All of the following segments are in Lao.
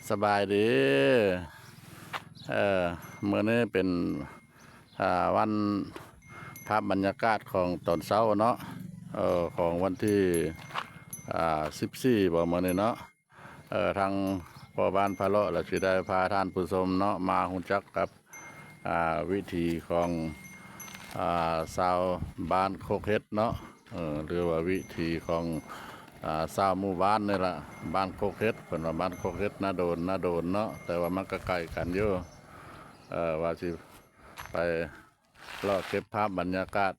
ສະບາຍດີ. ເອີ ມື້ນີ້ເປັນ ອ່າ ວັນ ພາບບັນຍາກາດຂອງຕອນເຊົ້າເນາະ ເອີ ຂອງວັນທີ ອ່າ ສິບສີ່ບໍ ມື້ນີ້ເນາະ. ເອີ ທາງພໍ່ບ້ານພາເລາະລະຊິໄດ້ພາທ່ານຜູ້ຊົມເນາະ ມາຮູ້ຈັກກັບ ອ່າ ວິຖີຂອງ ອ່າ ຊາວບ້ານໂຄກເຫັດເນາະ ເອີ ຫຼືວ່າວິຖີຂອງ ອ່າ ຊາວໝູ່ບ້ານນີ້ລະ ບ້ານໂຄກເຫັດ ເພິ່ນວ່າບ້ານໂຄກເຫັດ ນາໂດນ ນາໂດນເນາະ ແຕ່ວ່າມັນກໍໄກກັນຢູ່ ເອີ ວ່າຊິໄປເລາະເກັບພາບບັນຍາກາດ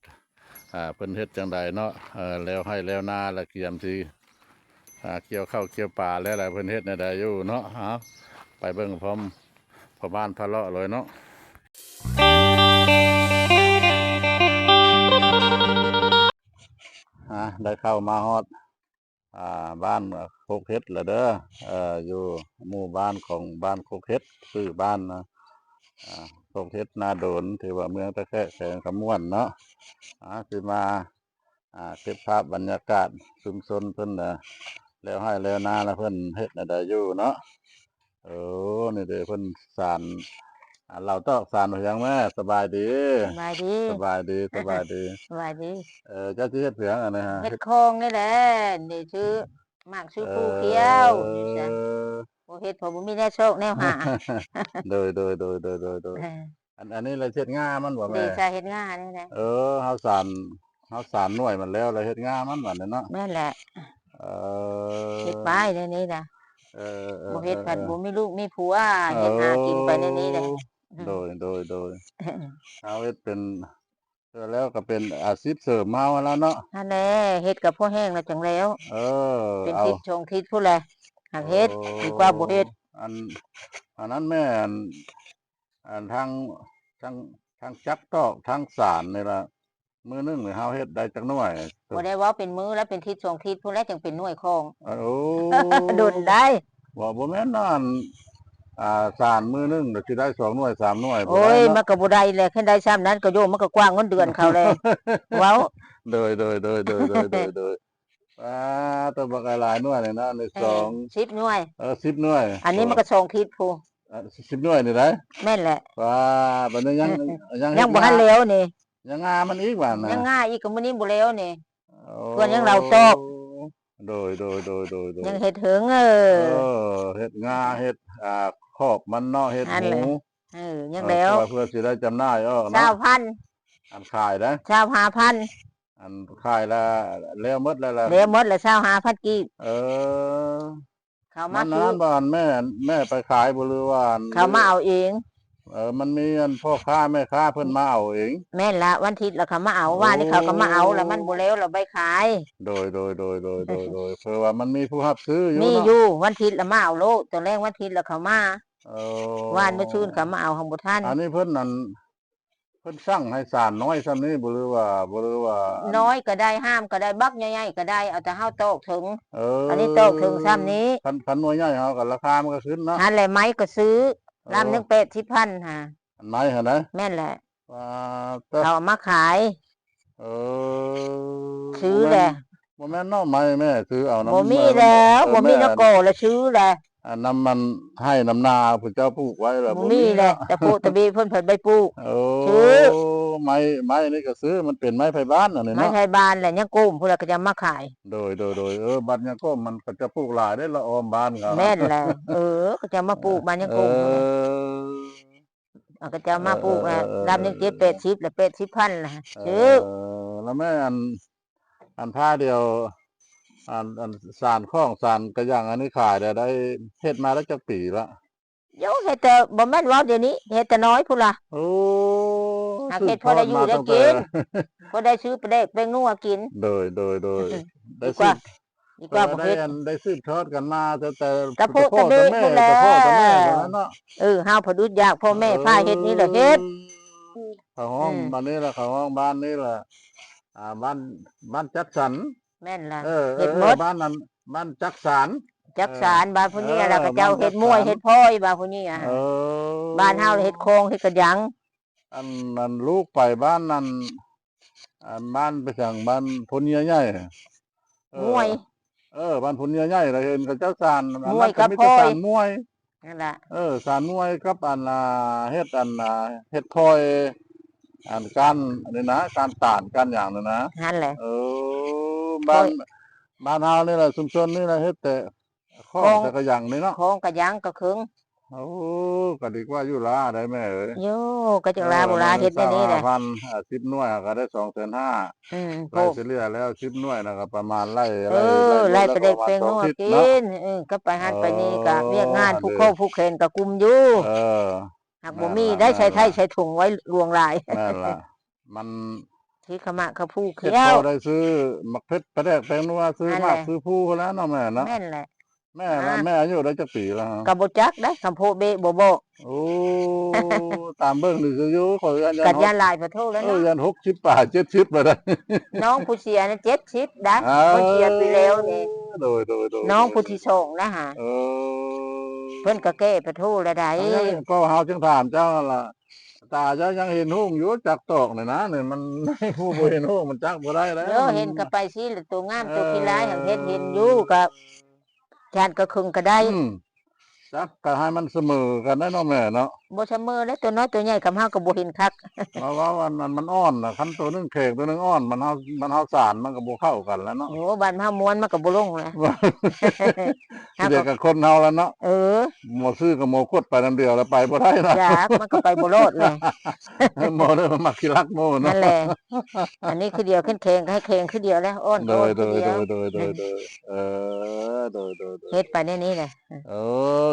ອ່າ ເພິ່ນເຮັດຈັ່ງໃດເນາະ ເອີ ແລ້ວໄຮ່ແລ້ວນາ ແລ້ວກຽມຊິ ອ່າ ກ່ຽວເຂົ້າກ່ຽວປາແລ້ວລະ ເພິ່ນເຮັດແນວໃດຢູ່ເນາະ. ເອົາ ໄປເບິ່ງພ້ອມພໍ່ບ້ານພາເລາະເລີຍເນາະ. ອ່າ ໄດ້ເຂົ້າມາຮອດ ອ່າ ບ້ານໂຄກເຫັດລະເດີ ເອີ ຢູ່ໝູ່ບ້ານຂອງບ້ານໂຄກເຫັດ ຊື່ບ້ານ ອ່າ ໂຄກເຫັດນາໂດນ ຖືວ່າເມືອງຕາແຄະ ແຂວງຄຳມ່ວນເນາະ. ອ່າ ຊິມາ ອ່າ ເກັບພາບບັນຍາກາດຊຸມຊົນເພິ່ນນະ ແລ້ວໄຮ່ແລ້ວນາລະ ເພິ່ນເຮັດແນວໃດຢູ່ເນາະ. ເອີ ນີ້ເດ້ເພິ່ນສານ ອ່າ ເຫຼົ້າຕອກສານຫຍັງແມ້. ສະບາຍດີ ສະບາຍດີ ສະບາຍດີ ສະບາຍດີ ສະບາຍດີ. ເອີ ເຈົ້າຊິເຮັດຫຍັງອັນນີ້ຮະ? ເຮັດຂອງນີ້ແຫຼະ ນີ້ຊື່ໝາກຊູພູຂຽວ ເອີ ນີ້ຊະ ບໍ່ເຮັດເພາະບໍ່ມີແນວຊອກແນວຫາ. ໂດຍ ໂດຍ ໂດຍ ໂດຍ ໂດຍ ໂດຍ ເອີ ອັນ ອັນນີ້ລະເຮັດງ່າມັນບໍ່ແມ່? ເດຊະ ເຮັດງ່ານີ້ແຫຼະ. ເອີ ເຮົາສານ ເຮົາສານໜ່ວຍມັນແລ້ວ ລະເຮັດງ່າມັນບາດນີ້ເນາະ. ແມ່ນແຫຼະ ເອີ ເຮັດໄປແນວນີ້ນະ. ເອີ ເອີ ບໍ່ເຮັດພັດ ເອີ ບໍ່ມີລູກມີຜົວ ເຮັດຫາກິນໄປແນວນີ້ແຫຼະ. ໂດຍ ໂດຍ ໂດຍ ເຮົາເຮັດເປັນ ແລ້ວກໍເປັນອາຊີບເສີມເຮົາຫັ້ນລະເນາະ. ຫັ້ນແຫຼະ ເຮັດກໍພໍແຮງລະຈັ່ງແລ້ວ. ເອີ ເປັນທິດສອງທິດພຸ້ນແຫຼະ ຫາກເຮັດ ດີກວ່າບໍ່ເຮັດ. ອັນ ອັນນັ້ນແມ່ນ ອັນທາງ ທາງ ທາງຈັກຕອກ ທາງສານນີ້ລະ ມື້ໜຶ່ງນີ້ເຮົາເຮັດໄດ້ຈັກໜ່ວຍ? ບໍ່ໄດ້ເວົ້າເປັນມື້ລະ ເປັນທິດສອງທິດພຸ້ນແຫຼະ ຈັ່ງເປັນໜ່ວຍຂອງ. ໂອ້ ດົນໄດ໋. ບໍ່ ບໍ່ແມ່ນອັນ ອ່າ ສານມື້ໜຶ່ງລະຊິໄດ້ສອງໜ່ວຍສາມໜ່ວຍ ໂອ້ຍ ບໍ່ໄດ້ເນາະ. ມັນກໍບໍ່ໄດ້ແຫຼະ ຄັນໄດ້ຊ່ຳນັ້ນກໍໂຍມ ມັນກໍກວ້າງເງິນເດືອນເຂົາແຫຼະ ເວົ້າ. ໂດຍ ໂດຍ ໂດຍ ໂດຍ ໂດຍ ໂດຍ ໂດຍ. ອ່າ ໂຕບັກຫຼາຍໜ່ວຍນີ້ນະ ໜຶ່ງ ເອີ ສອງ ສິບໜ່ວຍ. ເອີ ສິບໜ່ວຍ ອັນນີ້ມັນກໍສອງທິດພຸ້ນ. ອ່າ ສິບໜ່ວຍນີ້ໄດ໋. ແມ່ນແຫຼະ. ວ່າ ບັດນີ້ຍັງ ຍັງ ຍັງບໍ່ທັນແລ້ວນີ້ ຍັງງ່າມັນອີກບາດນະ. ຍັງງ່າອີກ ກໍມື້ນີ້ບໍ່ແລ້ວນີ້. ໂອ້ ເພື່ອນຍັງເລົ່າຊອກ. ໂດຍ ໂດຍ ໂດຍ ໂດຍ ໂດຍ ຍັງເຮັດເຖິງ. ເອີ ເອີ ເຮັດງ່າ ເຮັດ ອ່າ ຂອບມັນເນາະ ເຮັດຫູ. ເອີ ຍັງແລ້ວ ເພື່ອ ເພື່ອຊິໄດ້ຈຳໜ່າຍອອກເນາະ. ຊາວພັນ ອັນຂາຍໄດ໋ ຊາວຫ້າພັນ. ອັນຂາຍລະ ແລ້ວໝົດແລ້ວລະ ແລ້ວໝົດລະ ຊາວຫ້າພັນກີບ. ເອີ ເຂົາມາຊື້ ມັນນັ້ນບໍ່ ອັນແມ່ ແມ່ໄປຂາຍບໍ່ ຫຼືວ່າ ເຂົາມາເອົາເອງ? ເອີ ມັນມີອັນພໍ່ຄ້າແມ່ຄ້າເພິ່ນມາເອົາເອງ. ແມ່ນລະ ວັນທິດລະເຂົາມາເອົາ. ໂອ້ ວານນີ້ເຂົາກໍມາເອົາລະ ມັນບໍ່ແລ້ວລະ ໄປຂາຍ. ໂດຍ ໂດຍ ໂດຍ ໂດຍ ໂດຍ ເພາະວ່າມັນມີຜູ້ຮັບຊື້ຢູ່ເນາະ. ມີຢູ່ ວັນທິດລະມາເອົາໂລດ ຕອນແລງວັນທິດລະເຂົາມາ. ເອີ ວານມື້ຊືນເຂົາມາເອົາ ເຮົາບໍ່ທັນ. ອັນນີ້ເພິ່ນນັ້ນ ເພິ່ນສັ່ງໃຫ້ສານນ້ອຍຊ່ຳນີ້ບໍ່ ຫຼືວ່າ ບໍ່ ຫຼືວ່າ ນ້ອຍກໍໄດ້ ຫ້າມກໍໄດ້ ບັກໃຫຍ່ໆກໍໄດ້ ເອົາແຕ່ເຮົາຕອກເຖິງ. ເອີ ອັນນີ້ຕອກເຖິງຊ່ຳນີ້. ຄັນ ຄັນໜ່ວຍໃຫຍ່ເຮົາກໍລາຄາມັນກໍຂຶ້ນເນາະ. ຫັ້ນແຫຼະ ໄມ້ກໍຊື້ ເອີ ລຳໜຶ່ງແປດສິບພັນຫາ ອັນໄມ້ຫັ້ນນະ. ແມ່ນແຫຼະ ວ່າ ເຂົາເອົາມາຂາຍ. ເອີ ຊື້ແຫຼະ. ບໍ່ແມ່ນເນາະ ໄມ້ແມ່ຊື້ເອົານຳ ບໍ່ມີແລ້ວ ບໍ່ມີແນວກໍ່ລະຊື້ແຫຼະ. ອັນນຳມັນໄຮ່ນຳນາຜູ້ເຈົ້າປູກໄວ້ລະ ບໍ່ມີແຫຼະ ຕະໂປະຕະເບເພິ່ນເພິ່ນໄປປູກ. ໂອ້ ຊື້ ໄມ້ ໄມ້ນີ້ກໍຊື້ ມັນເປັນໄມ້ໄພບ້ານອັນນີ້ເນາະ. ໄມ້ໄພບ້ານແຫຼະ ຍັງໂກມພຸ້ນລະ ເຂົາເຈົ້າມາຂາຍ. ໂດຍ ໂດຍ ໂດຍ ເອີ ບັດຍັງໂກມມັນ ເຂົາເຈົ້າປູກຫຼາຍເດ້ລະ ອ້ອມບ້ານເຂົາ. ແມ່ນແຫຼະ ເອີ ເຂົາເຈົ້າມາປູກບ້ານຍັງໂກມ. ເອີ ເຂົາເຈົ້າມາປູກ ເອີ ລຳໜຶ່ງເຈັດແປດສິບ ລະແປດສິບພັນລະ ເອີ ຊື້. ລະແມ່ອັນ ອັນພາດຽວ ອັນ ອັນສານຂອງສານກະຫຍັງອັນນີ້ຂາຍໄດ້ ໄດ້ເຮັດມາໄດ້ຈັກປີລະ? ໂຢ ເຮັດແຕ່ ບໍ່ແມ່ນເວົ້າດຽວນີ້ ເຮັດແຕ່ນ້ອຍພຸ້ນລະ. ໂອ້ ຫາກເຮັດພໍໄດ້ຢູ່ໄດ້ກິນ ພໍໄດ້ຊື້ປາແດກແປ້ງນົວກິນ. ໂດຍ ໂດຍ ໂດຍ ດີກວ່າ ດີກວ່າບໍ່ເຮັດ. ໄດ້ອັນ ໄດ້ສືບທອດກັນມາແຕ່ ແຕ່ຕະໂພະຕະເບພຸ້ນແຫຼະ ຕະໂພະຕະແມ່ພຸ້ນແຫຼະເນາະ. ເອີ ເຮົາພັດອຶດຢາກ ພໍ່ແມ່ພາເຮັດນີ້ລະເຮັດ. ເຂົາຮ້ອງ ອືມ ບ້ານນີ້ລະ ເຂົາຮ້ອງບ້ານນີ້ລະ ອ່າ ບ້ານ ບ້ານຈັດສັນ. ແມ່ນລະ ເອີ ເຮັດໝົດ ເອີ ບ້ານນັ້ນ ບ້ານຈັກສານ ຈັກສານ. ເອີ ບ້ານຜູ້ນີ້ລະ ເອີ ເຂົາເຈົ້າເຮັດມ້ວຍ ເຮັດພອຍ ບ້ານຜູ້ນີ້ອະ. ເອີ ບ້ານເຮົາເຮັດຄອງ ເຮັດກະຫຍັງ. ອັນ ອັນລູກໄປບ້ານນັ້ນ ອັນບ້ານໄປທາງບ້ານໂພນເຍຍໃຫຍ່ ເອີ ມ້ວຍ ເອີ ບ້ານໂພນເຍຍໃຫຍ່ລະເຫັນເຂົາເຈົ້າສານ ມ້ວຍກັບພອຍ ສານມ້ວຍ. ນັ້ນລະ ເອີ ສານນວຍກັບອັນ ອ່າ ເຮັດອັນ ອ່າ ເຮັດພອຍ ອັນ ການອັນນີ້ນະ ການຕານການຫຍັງນັ້ນນະ ຫັ້ນແຫຼະ ເອີ ບ້ານ ໂອ້ຍ ບ້ານເຮົານີ້ລະ ຊຸມຊົນນີ້ລະ ເຮັດແຕ່ ຂອງ ຂອງ ແຕ່ກະຍັງນີ້ເນາະ ຂອງກະຍັງກະເຄິ່ງ ໂອ້ ກະດີກວ່າຢູ່ລາໄດ໋ແມ່ເອີຍ ໂຍ ກະຈັກລາບໍ່ລາ ເອີ ເຮັດແນວນີ້ແຫຼະ ສິບໜ່ວຍເຮົາກະໄດ້ສອງແສນຫ້າ ອືມ ໄລ່ສະເລ່ຍແລ້ວສິບໜ່ວຍນະກະປະມານໄລ່ ເອີ ໄລ່ ໄລ່ໄປໄດ້ແປ້ງນົວກິນ ເອີ ກະໄປຫັ້ນໄປນີ້ກະວຽກງານ ເອີ ຜູກຄໍຜູກແຂນກະກຸມຢູ່ ເອີ ຫາກບໍ່ມີໄດ້ໃສ່ໄທ້ໃສ່ຖົງໄວ້ຫຼວງຫຼາຍ ແມ່ນລະ ມັນ ທີ່ຂະມະຂະພູຂຽວ ພໍໄດ້ຊື້ໝາກເຜັດປາແດກແປ້ງນົວ ຊື້ໝາກຊື້ພູພຸ້ນແຫຼະເນາະແມ່ເນາະ ແມ່ນແຫຼະ ແມ່ລະ ແມ່ອາຍຸໄດ້ຈັກປີລະ ກະບໍ່ຈັກໄດ໋ ຄຳໂພເບະບໍ່ບອກ ໂອ້ ຕາມເບິ່ງນີ້ຊື່ຢູ່ ຂ້ອຍຢ້ານ ກະຢ້ານຫຼາຍປະໂທແລ້ວເນາະ ເອີ ຢ້ານຫົກສິບປາຍ ເຈັດສິບແລ້ວໄດ໋ ນ້ອງຜູ້ເສຍນະເຈັດສິບໄດ໋ ເອີ ຜູ້ເສຍປີແລ້ວນີ້ ໂດຍໆໆໆ ນ້ອງຜູ້ທີສອງນະຫາ ເອີ ເພິ່ນກະແກ່ປະໂທລະໄດ໋ ກໍເຮົາຈຶ່ງຖາມເຈົ້າຫັ້ນລະ ຕາເຈົ້າຍັງເຫັນຮຸ່ງຢູ່ ຈັກຕອກນີ້ນະ ນີ້ມັນ ຜູ້ບໍ່ເຫັນຮຸ່ງມັນຈັກບໍ່ໄດ້ແລ້ວ ໂຍ ມັນ ເຫັນກະໄປຊີ້ລະ ໂຕງາມ ເອີ ໂຕຂີ້ຮ້າຍ ຫາກເຮັດເຫັນຢູ່ ກະ ຈານກະເຄິ່ງກະໄດ້ ອືມ ຈັກກະໃຫ້ມັນສະເໝີກັນໄດ໋ເນາະແມ່ເນາະ ບໍ່ສະເໝີແລ້ວ ໂຕນ້ອຍໂຕໃຫຍ່ ຄຳເຮົາກະບໍ່ເຫັນຄັກ ເວົ້າ ເວົ້າອັນ ອັນມັນອ່ອນນະ ຄັນໂຕໜຶ່ງແຂງໂຕໜຶ່ງອ່ອນ ມັນເຮົາ ມັນເຮົາສານມັນກະບໍ່ເຂົ້າກັນແລ້ວເນາະ ໂອ້ ບ້ານເຮົາມ່ວນມັນກະບໍ່ລົງແລ້ວ ເຮົາ ດຽວກະຄົນເຮົາລະເນາະ ເອີ ໝໍຊື່ກັບໝໍກົດໄປນຳດຽວລະໄປບໍ່ໄດ້ນະ ຢາກ ມັນກະໄປບໍ່ລອດແຫຼະ ໝໍເດີມັກຂີ້ລັກໝູ່ເນາະ ນັ້ນແຫຼະ ອັນນີ້ຄືດຽວ ແຂງກະໃຫ້ແຂງຄືດຽວແຫຼະ ອ່ອນກະອ່ອນຄືດຽວ ໂດຍໆໆ ເອີ ໂດຍໆໆ ເຮັດໄປແນວນີ້ແຫຼະ ເອີ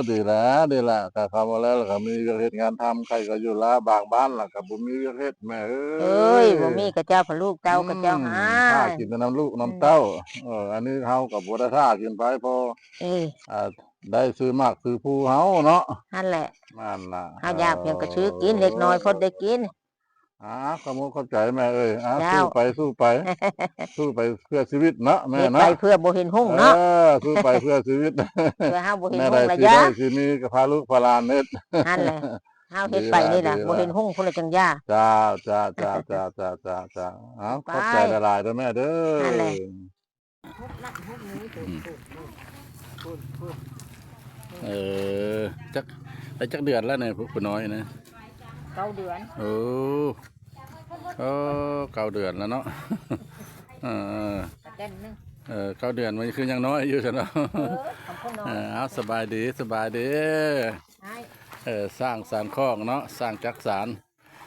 ດີແລ້ວ ດີແລ້ວ ກະເຂົ້າມາແລ້ວ ລະກະມີວຽກເຮັດງານທຳ ໃຜກະຢູ່ລາ ບາງບ້ານລະກະບໍ່ມີວຽກເຮັດແມ່ເອີຍ ເອີຍ ບໍ່ມີ ກະເຈົ້າພາລູກເຕົ້າ ອືມ ກະເຈົ້າຫາ ຖ້າກິນແຕ່ນຳລູກນຳເຕົ້າ ອືມ ເອີ ອັນນີ້ເຮົາກະບໍ່ໄດ້ຖ້າກິນໃຜ ພໍ ເອີ ອ່າ ໄດ້ຊື້ໝາກຊື້ພູເຮົາເນາະ ຫັ້ນແຫຼະ ນັ້ນລະ ເຮົາຢາກພຽງກະຊື້ກິນ ເອີ ເລັກນ້ອຍພໍໄດ້ກິນ ອ່າ ຂອບອົກຂອບໃຈແມ່ເອີຍ ອ່າ ເຈົ້າ ສູ້ໄປ ສູ້ໄປ ສູ້ໄປເພື່ອຊີວິດເນາະແມ່ເນາະ ເຮັດໄປເພື່ອບໍ່ເຫັນຮຸ່ງເນາະ ເອີ ສູ້ໄປເພື່ອຊີວິດ ເພື່ອເຮົາບໍ່ເຫັນຮຸ່ງລະຢ່າ ຊິໄດ້ ຊິມີກະພາລູກພາຫຼານເຮັດ ຫັ້ນແຫຼະ ເຮົາເຮັດໄປນີ້ລະ ດີລະ ບໍ່ເຫັນຮຸ່ງພຸ້ນລະຈັ່ງຢ່າ ເຈົ້າ ເຈົ້າ ເຈົ້າ ເອົາ ຂອບໃຈຫຼາຍໆເດີແມ່ເດີ ຫັ້ນແຫຼະ ອືມ ເອີ ຈັກ ໄດ້ຈັກເດືອນແລ້ວນີ້ ຜູ້ນ້ອຍນະ? ເກົ້າເດືອນ ໂອ້ ເອີ ເກົ້າເດືອນແລ້ວເນາະ ເອີ ກະເຕັມໜຶ່ງ ເອີ ເກົ້າເດືອນມັນຄືຍັງນ້ອຍຢູ່ຊັ້ນເນາະ ເອີ ເອົາ ສະບາຍດີ ສະບາຍດີ ເອີ ຊ່າງສານຄ້ອງເນາະ ຊ່າງຈັກສານ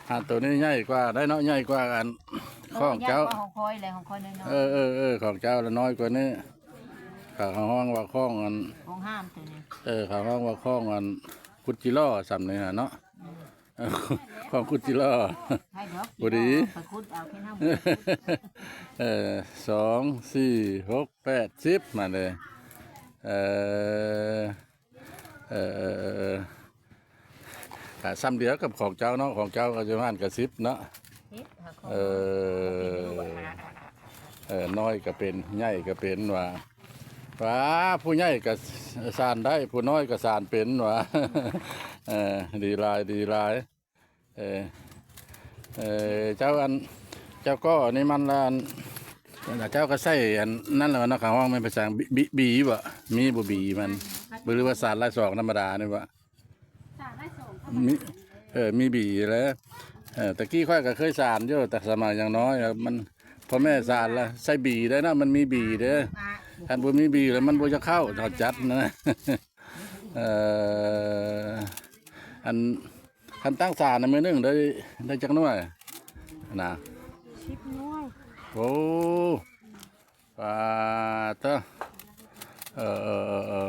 ອ່າ ໂຕນີ້ໃຫຍ່ກວ່າໄດ໋ເນາະ ໃຫຍ່ກວ່າອັນ ເອີ ຂອງເຈົ້າ ໃຫຍ່ກວ່າຂອງຂ້ອຍແຫຼະ ຂອງຂ້ອຍນ້ອຍໆ ເອີ ເອີ ເອີ ຂອງເຈົ້າລະນ້ອຍກວ່ານີ້ ເຂົາຮ້ອງວ່າຄ້ອງອັນ ຂອງຫ້າມໂຕນີ້ ເອີ ເຂົາຮ້ອງວ່າຄ້ອງອັນ ຄຸດຈິລໍ ສ່ຳນີ້ຫັ້ນເນາະ ອືມ ເອີ ຄ້ອງຄຸດຈິລໍ ໃຫ້ດອກ ພໍດີ ໄປຂຸດເອົາ ເອີ ສອງ ສີ່ ຫົກ ແປດ ສິບ ມາເລີຍ ເອີ ເອີ ເອີ ກະສ່ຳດຽວກັບຂອງເຈົ້າເນາະ ຂອງເຈົ້າກະຢູ່ຫັ້ນກະສິບເນາະ ເອີ ເອີ ນ້ອຍກະເປັນ ໃຫຍ່ກະເປັນວ່າ ວ່າ ຜູ້ໃຫຍ່ກະສານໄດ້ ຜູ້ນ້ອຍກະສານເປັນວ່າ ເອີ ດີຫຼາຍ ດີຫຼາຍ ເອີ ເອີ ເຈົ້າອັນ ເຈົ້າກໍອັນນີ້ມັນລະອັນ ເຈົ້າກະໃສ່ອັນນັ້ນລະເນາະ ເຂົາຮ້ອງແມ່ນພາສາຫຍັງ ບີ ບີບໍ່ ມີບໍ່ບີມັນ ຫຼືວ່າສານລາຍສອງທຳມະດານີ້ບໍ່ ມີ ເອີ ມີບີແຫຼະ ເອີ ແຕ່ກີ້ຂ້ອຍກະເຄີຍສານຢູ່ ແຕ່ສະໄໝຍັງນ້ອຍ ມັນ ພໍ່ແມ່ສານລະໃສ່ບີໄດ້ເນາະ ມັນມີບີເດີ ຄັນບໍ່ມີບີລະມັນບໍ່ຢາກເຂົ້າ ເຮົາຈັດນະ ເອີ ອັນ ຄັນຕັ້ງສານນະ ມື້ໜຶ່ງໄດ້ ໄດ້ຈັກໜ່ວຍນະ? ສິບໜ່ວຍ ໂອ້ ປາໂທ້ ເອີ ເອີ ເອີ ເອີ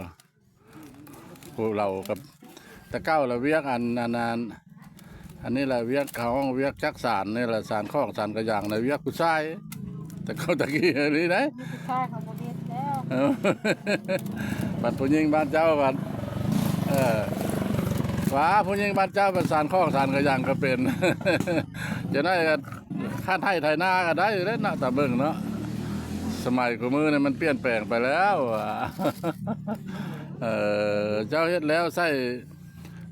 ຜູ້ເຖົ້າກັບ ແຕ່ເກົ່າລະວຽກອັນ ອັນ ອັນ ອັນນີ້ລະວຽກເຂົາຮ້ອງວຽກຈັກສານນີ້ລະ ສານຄ້ອງສານກະຢາງນະ ວຽກຜູ້ຊາຍ ແຕ່ເກົ່າຕະກີ້ນີ້ໄດ໋ ຜູ້ຊາຍເຂົາບໍ່ເຮັດແລ້ວ ເອີ ບັດຜູ້ຍິງບ້ານເຈົ້າບັດ ເອີ ວ່າຜູ້ຍິງບ້ານເຈົ້າບັດສານຄ້ອງສານກະຢາງກະເປັນ ຈັ່ງໃດກະ ຄັນໄຮ່ໄຖນາກະໄດ້ຢູ່ເດ້ເນາະ ຕາມເບິ່ງເນາະ ສະໄໝຄູ່ມື້ນີ້ມັນປ່ຽນແປງໄປແລ້ວ ເອີ ເຈົ້າເຮັດແລ້ວໃສ່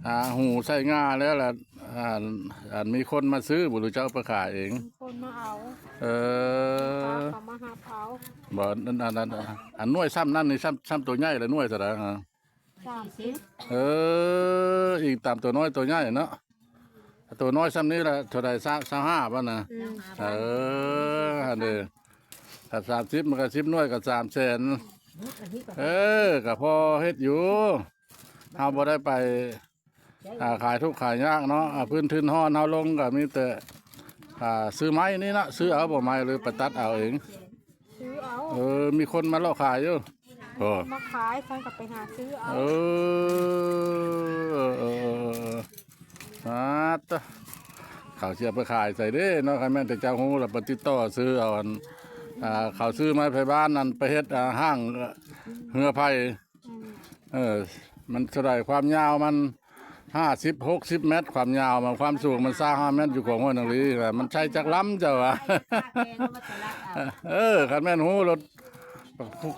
ຫາຫູໃສ່ງາແລ້ວລະ ອັນ ອັນມີຄົນມາຊື້ບໍ່ ຫຼືເຈົ້າໄປຂາຍເອງ? ມີຄົນມາເອົາ ເອີ ເຂົາມາຮັບເອົາ ບໍ່ ອັນ ອັນ ອັນ ອັນໜ່ວຍຊ່ຳນັ້ນນີ້ ຊ່ຳ ຊ່ຳໂຕໃຫຍ່ລະໜ່ວຍເທົ່າໃດ? ສາມສິບ ເອີ ອີງຕາມໂຕນ້ອຍໂຕໃຫຍ່ເນາະ. ໂຕນ້ອຍຊ່ຳນີ້ລະເທົ່າໃດ? ຊາວ ຊາວຫ້າບໍ່ນະ? ອືມ ເອີ ຫັ້ນເດ້ ຖ້າສາມສິບມັນກໍສິບໜ່ວຍກໍສາມແສນ. ເອີ ກໍພໍເຮັດຢູ່ ເຮົາບໍ່ໄດ້ໄປ ອ່າ ຂາຍທຸກຂາຍຍາກເນາະ. ອ່າ ພື້ນທຶນຮ້ອນເຮົາລົງກໍມີແຕ່ ອ່າ ຊື້ໄມ້ນີ້ເນາະ ຊື້ເອົາບໍ່ໄມ້ ຫຼືໄປຕັດເອົາເອງ? ຊື້ເອົາ ເອີ ມີຄົນມາເລາະຂາຍຢູ່. ເອີ ມາຂາຍ ຊັ້ນກໍໄປຫາຊື້ເອົາ. ເອີ ເອີ ເອີ ເອີ ອາ ຕະ ເຂົາຊິເອົາໄປຂາຍໃສເດ້ເນາະ? ຄັນແມ່ນແຕ່ເຈົ້າຮູ້ລະໄປຕິດຕໍ່ຊື້ເອົາ ອັນ ອ່າ ເຂົາຊື້ໄມ້ໄຜ່ບ້ານນັ້ນໄປເຮັດ ອ່າ ຫ້າງເຮືອໄຟ. ອືມ ເອີ ມັນເທົ່າໃດ? ຄວາມຍາວມັນຫ້າສິບ ຫົກສິບແມັດ ຄວາມຍາວມັນ, ຄວາມສູງມັນຊາວຫ້າແມັດ ຢູ່ຂອງຫ້ວຍນາງລີ. ມັນໃຊ້ຈັກລຳເຈົ້າວ່າ? ເອີ ຄັນແມ່ນຮູ້ລົດ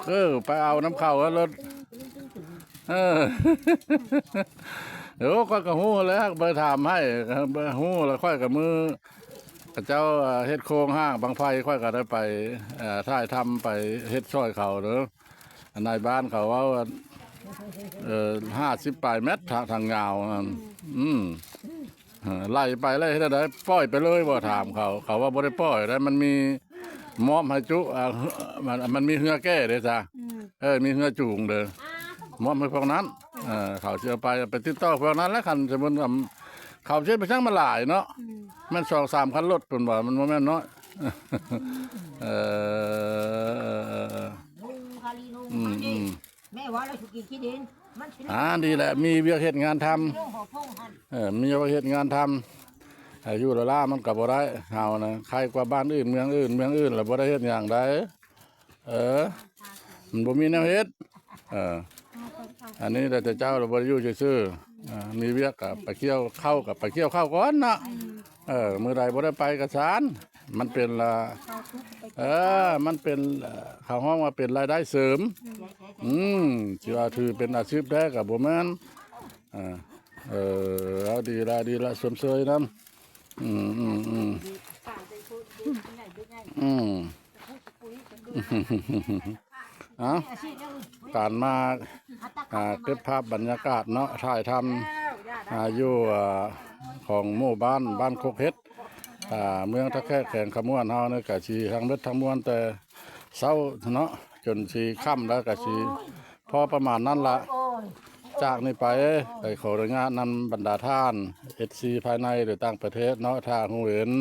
ເອີ ໄປເອົານຳເຂົາລົດ ເອີ ໂອ້ ຂ້ອຍກໍຮູ້ແລ້ວ ໄປຖາມໃຫ້ ຮູ້ແລ້ວ. ຂ້ອຍກໍມື້ເຂົາເຈົ້າເຮັດໂຄງຮ່າງບັ້ງໄຟ ຂ້ອຍກໍໄດ້ໄປ ເອີ ຖ່າຍທຳ ໄປເຮັດຊ່ອຍເຂົາເດີ. ນາຍບ້ານເຂົາເວົ້າວ່າ ເອີ ຫ້າສິບປາຍແມັດ ທາງ ທາງຍາວນັ້ນ. ອືມ ເອີ ໄລ່ໄປແລ້ວເຮັດແນວໃດ? ປ່ອຍໄປເລີຍບໍ່? ຖາມເຂົາ ເຂົາວ່າບໍ່ໄດ້ປ່ອຍໄດ໋ ມັນມີ ມອບໃຫ້ຈຸ ອ່າ ມັນ ມັນມີເຮືອແກ່ເດ້ຊະ. ອືມ ເອີ ມີເຮືອຈູງເດີ ມອບໃຫ້ພວກນັ້ນ. ເອີ ເຂົາຊິເອົາໄປ ໄປຕິດຕໍ່ພວກນັ້ນແຫຼະ ຄັນສົມມຸດ ເຂົາຊິເຮັດໄປຊ່າງມັນຫຼາຍເນາະ. ອືມ ແມ່ນສອງສາມຄັນລົດ ເພິ່ນວ່າ ມັນບໍ່ແມ່ນນ້ອຍ. ເອີ ອືມ ອືມ ແມ່ວ່າລະຊິກິນຂີ້ດິນ ມັນຊິ ອ່າ ດີແຫຼະ ມີວຽກເຮັດງານທຳ. ເອີ ມີວຽກເຮັດງານທຳ ອາ ຢູ່ລະລາມັນກໍບໍ່ໄດ້. ເຮົານະ ໄຄກວ່າບ້ານອື່ນເມືອງອື່ນ ເມືອງອື່ນລະບໍ່ໄດ້ເຮັດຫຍັງໄດ໋. ເອີ ມັນບໍ່ມີແນວເຮັດ. ເອີ ອັນນີ້ແຫຼະ ແຕ່ເຈົ້າລະບໍ່ໄດ້ຢູ່ຊື່ໆ. ເອີ ມີວຽກກໍໄປກ່ຽວເຂົ້າ ກໍໄປກ່ຽວເຂົ້າກ່ອນເນາະ. ເອີ ມື້ໃດບໍ່ໄດ້ໄປກໍຊານ ມັນເປັນລະ ເອີ ມັນເປັນ ເຂົາຮ້ອງວ່າເປັນລາຍໄດ້ເສີມ. ອືມ ຊິວ່າຖືເປັນອາຊີບແທ້ກໍບໍ່ແມ່ນ. ເອີ ເອີ ເອົາ ດີລະ ດີລະ ຊົມເຊີຍນຳ. ອືມ ອືມ ອືມ ອືມ ເອົາ ການມາ ອ່າ ເກັບພາບບັນຍາກາດເນາະ ຖ່າຍທຳ ອ່າ ຢູ່ ອ່າ ຂອງໝູ່ບ້ານ ບ້ານຄົກເຫັດ ອ່າ ເມືອງທ່າແຂກ ແຂວງຄຳມ່ວນເຮົານີ້ ກະຊິທັງເບິດທັງມວນ ແຕ່ເຊົ້າເນາະ ຈົນຊິຄ່ຳແລ້ວ ກະຊິພໍປະມານນັ້ນລະ. ຈາກນີ້ໄປ ໄດ້ຂໍອະນຸຍາດນຳບັນດາທ່ານ ເອັຟຊີ ພາຍໃນ ຫຼື ຕ່າງປະເທດເນາະ ຖ້າຮູ້ເຫັນ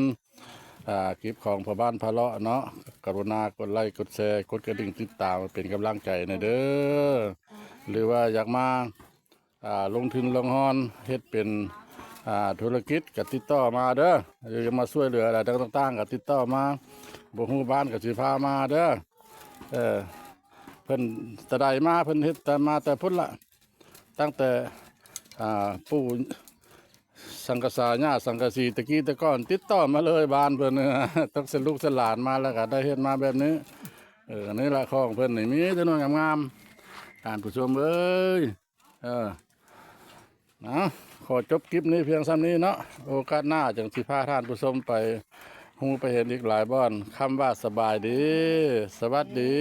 ອ່າ ຄລິບຂອງພໍ່ບ້ານພາເລາະເນາະ ກະລຸນາກົດໄລ້ ກົດແຊ ກົດກະດິ່ງຕິດຕາມ ເປັນກຳລັງໃຈແດ່ເດີ. ຫຼືວ່າຢາກມາ ອ່າ ລົງທຶນລົງຮອນ ເຮັດເປັນ ອ່າ ທຸລະກິດ ກະຕິດຕໍ່ມາເດີ. ຫຼືຢາກມາຊ່ວຍເຫຼືອອະໄລຕ່າງໆ ກະຕິດຕໍ່ມາ. ບໍ່ຮູ້ບ້ານ ກະຊິພາມາເດີ. ເອີ ເພິ່ນແຕ່ໃດມາ ເພິ່ນເຮັດແຕ່ ມາແຕ່ພຸ້ນລະ ຕັ້ງແຕ່ ອ່າ ປູ່ ສັງກະສາ ຍ່າສັງກະສີ ແຕ່ກີ້ແຕ່ກ່ອນ ຕິດຕໍ່ມາເລີຍ ບ້ານເພິ່ນ ຕັ້ງແຕ່ລູກແຕ່ຫຼານມາ ແລ້ວກໍໄດ້ເຮັດມາແບບນີ້. ເອີ ອັນນີ້ລະຂອງເພິ່ນນີ້ ມີແຕ່ໜ່ວຍງາມໆ ທ່ານຜູ້ຊົມເອີຍ. ເອີ ເອົາ ຂໍຈົບຄລິບນີ້ພຽງສ່ຳນີ້ເນາະ ໂອກາດໜ້າຈັ່ງຊິພາທ່ານຜູ້ຊົມໄປຮູ້ໄປເຫັນອີກຫຼາຍບ່ອນ. ຄຳວ່າສະບາຍດີ ສະຫວັດດີ.